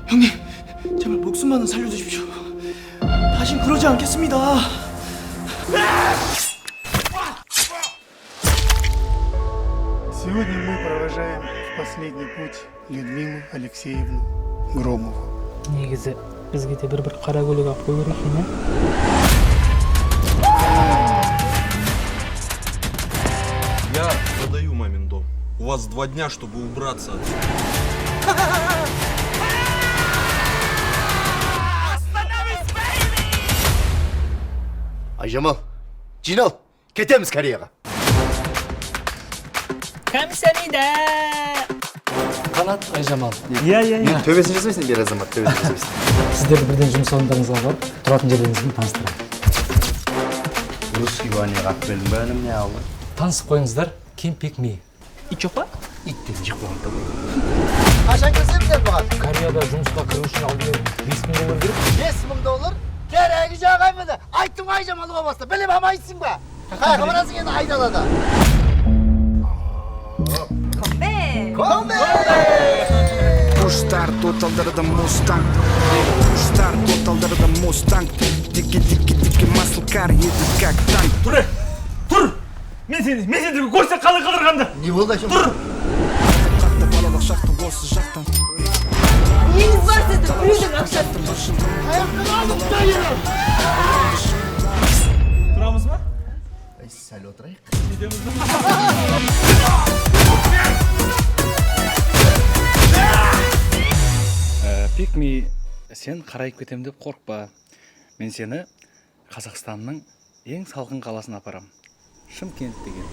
형님, 제발 목숨만은 살려주십시오. 다신 그러지 않겠습니다. Сегодня мы провожаем в последний путь Людмилу Алексеевну Громову. Негізі бізге де бір қара көлік алып қою керек екен, иә. Я продаю мамин дом. У вас 2 дня, чтобы убраться отсюда. Айжамал, жинал, кетеміз Кореяға. Камсамида. Қанат, Айжамал. Иә, иә, иә. Төбесін жасайсың, бер азамат, төбесін жасайсың. Сіздерді бірден жұмыс орындарыңызға барып, тұратын жерлеріңізбен таныстырамын. Русский баняға алып келдің бе, інім, не алды? Танысып қойыңыздар, Ким Пик Ми. Ит жоқ па? Иттен жеп қойған. Қашан келсеңдер бұған? Кореяда жұмысқа кіру үшін алдымен 5000 доллар керек. 5000 доллар? Керегі жоқ міне. Айттым ғой, Айжамал баста. Біліп алмайсың ба? Қаяққа барасың енді айдалада? Комбе! Push-start, оталдырды Мустанг. Push-start, оталдырды Мустанг. Дикий, дикий, дикий muscle car едет, как танк. Тұр, тұр! Мен сені көрсе қалай қалдырғанды. Не болды, Айжамал? Қатты балалық шақты осы жақтан. Неңіз бар сіздің, біреудің ақшасы? Тұрамыз ба? Ай, сәл отырайық. Жетеміз ба? Пикми, сен қарайып кетем деп қорықпа. Мен сені Қазақстанның ең салқын қаласына апарам. Шымкент деген.